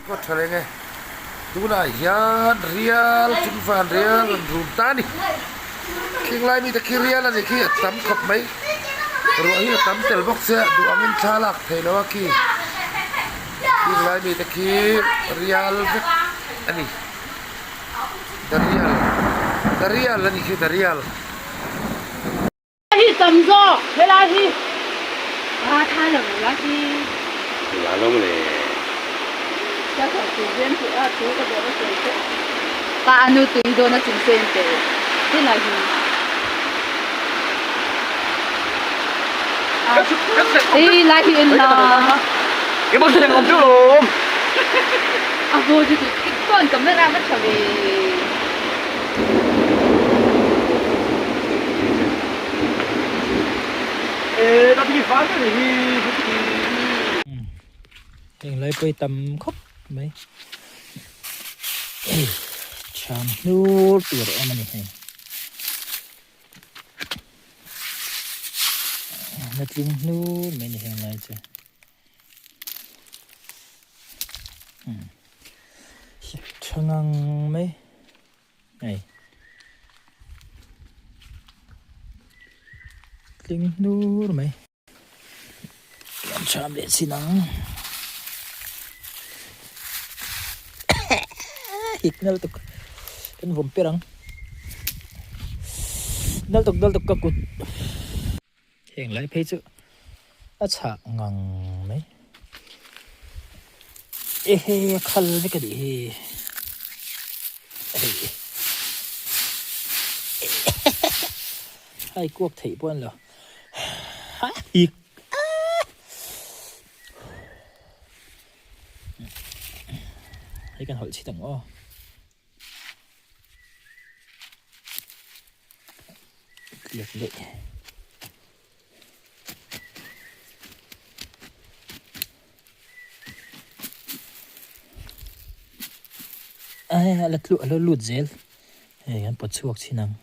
Pawh tha reng e. Tunah hian rial thingfan rial an rum ta a ni. Khing lai mite khi rial a ni khi a tam khawp mai. Ruah hi a tam tel bawk sia duh angin thla lak theih loh a khi. Khing lai mite khi rial vek a ni. Darial Darial a ni khi Darial. Hi tam zawk helai hi a tha lo la hi. La lo le. Ka thawh tui ven tih a thu ka dawr a sawi te. Pa anu tui dawn a chung sen te helai hi. Ei lai hi en la. Cái bông sen không chú lùm. A vô chứ con camera va tha ve. Heng lai pawh hi tam khawp mai hei cham hnur tur a awm a ni hei na tling hnur mai a ni heng lai chu. Tha ngang mai hei tling hnur mai an cham leh chin ang hik nal tuk kan vawm per ang nal tuk nal tuk ka kut. Heng lai phei chu a chhah ngang mai. Ehe a khal vek a nih hi. Hei hai kuak theih pawh a ni lo. Hik Hei kan hawlh chhit ang aw. Tliak daih. Ai a la tlu a lo lut zel hei an pawt chhuak chin ang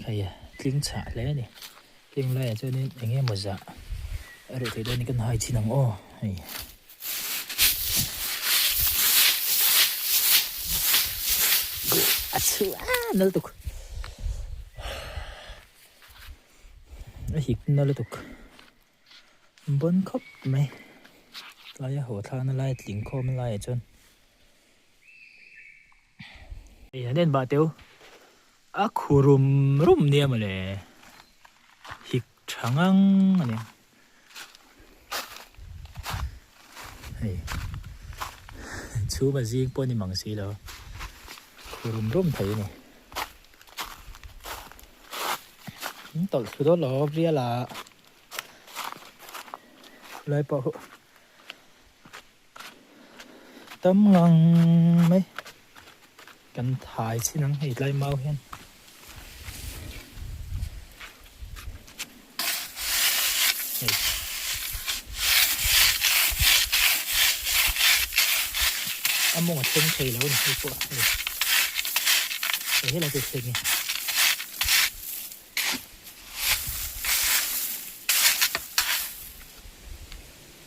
hei a tling chhah hle a ni heng laiah chuanin eng emaw zah a reh theih dawn in kan hai chin ang aw hei. A chhu a nal tuk a hik nal lutuk bawn khawp mai tlaia haw thlakna lai tling khawm laiah chuan hei an en bah teu a khu rum rum nia mawle hik tha ngang a ni. Hei chhum a zing pawh a ni mang si lo khu rum rum thei a ni an tawlh thlu dawn lo rial ah lai pawh huh tam ngang mai kan thai chin ang hei tlai mau hian. Hei. A mawng a thleng thei lo a ni hei pawh hei. Hei helai te thleng e.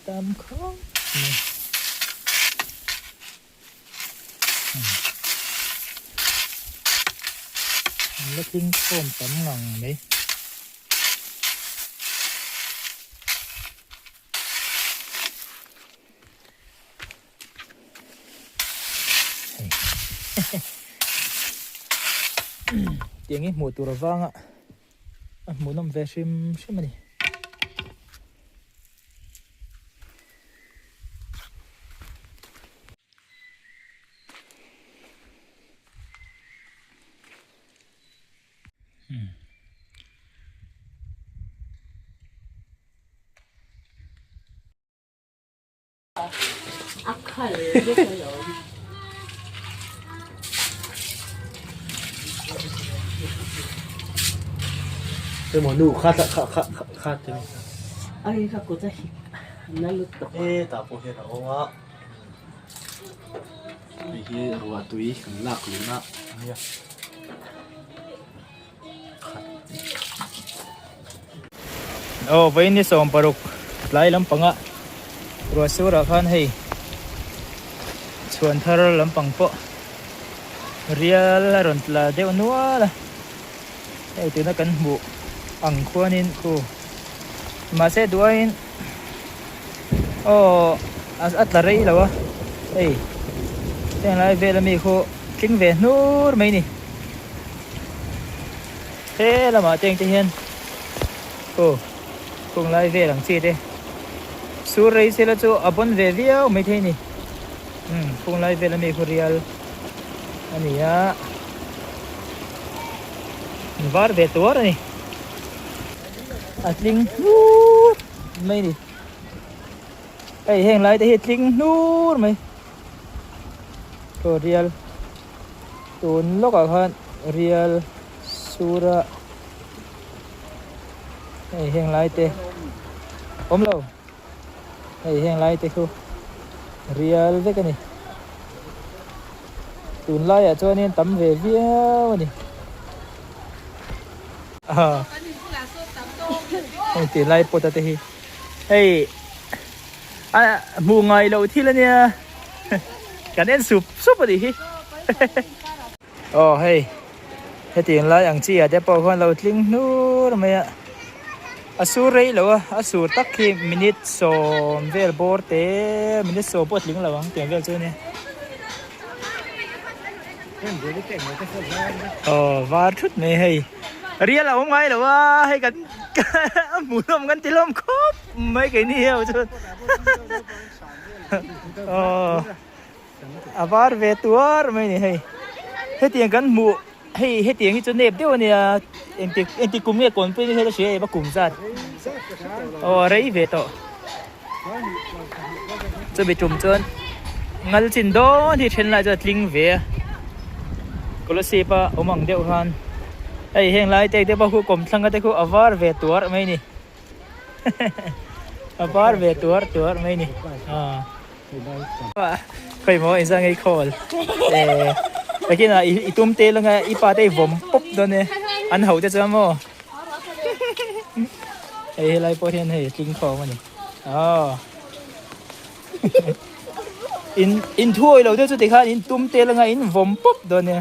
Tam khawp mai. An la tling khawm tam ngang mai. Tiang hi hmuh tur avanga a hmuhnawm ve hrim hrim a ni. A khal vek alawm. Emaw nu kha kha kha kha te. Ai ka kut a hik na lutuk. E tah pawh hian a awm a. Hei hi ruah tui kan lak luhna a nia. Aw vawiin ni 16 tlai lampanga. Ruah surah khan hei chhuan thar lampang pawh rial a rawn tla deuh nual a, hei tuna kan hmuh ang khuanin khu mahse duaiin aw a tla rei lo a, hei heng lai vel ami khu tling ve hnur mai ni he lamah te engte hian aw. Kung lai vel ang chi te sur rei sela chu a bawn ve viau maithei a ni. Umm kung lai vel ami khu rial a ni a, var ve tuar a ni. A tling hnur mai a ni. Hei heng lai te hi tling hnur mai. Aw rial tun lawkah khan rial sura. Hei heng lai te awm lo hei heng lai te khu rial vek a ni tunlaiah chuanin tam ve viau a ni hei tunlai pawt a te hi hei a hmuh ngai loh thil a nia kan en sup sup a nih hi. Aw hei hetiang lai ang chi ah te pawh khuan lo tling hnur mai a a sur rei lo a a sur tak khi minute sawm vel bawr te minute sawm pawh a tling lo ang tiang vel chu a nia aw var thut mai hei rial a awm ngai lo a hei kan a hmuhnawm kan ti hlawm khawp mai keini ho chuan aw. A var ve tuar mai a ni hei. Hetiang kan hmuh hei hetiang hi chu nep deuh a nia engtik engtik kum nge kawn pui ni hian a hria em a kum zat aw a rei ve tawh. Chumi tum chuan ngal chin dawn hi then lai chuan a tling ve a Kolasib a awm ang deuh khan hei heng lai te te pawh khu kawmthlang te khu a var ve tuar mai a ni a var ve tuar tuar mai a ni aw. Khawi maw inzah ngei khawl eh takin ah i tum te langa i pa te i vawm pawp dawn e an ho te chuan maw hei helai pawh hian hei tling khawm a ni aw in in thuawi lo deuh chu tikhan in tum te langa in vawm pawp dawn e.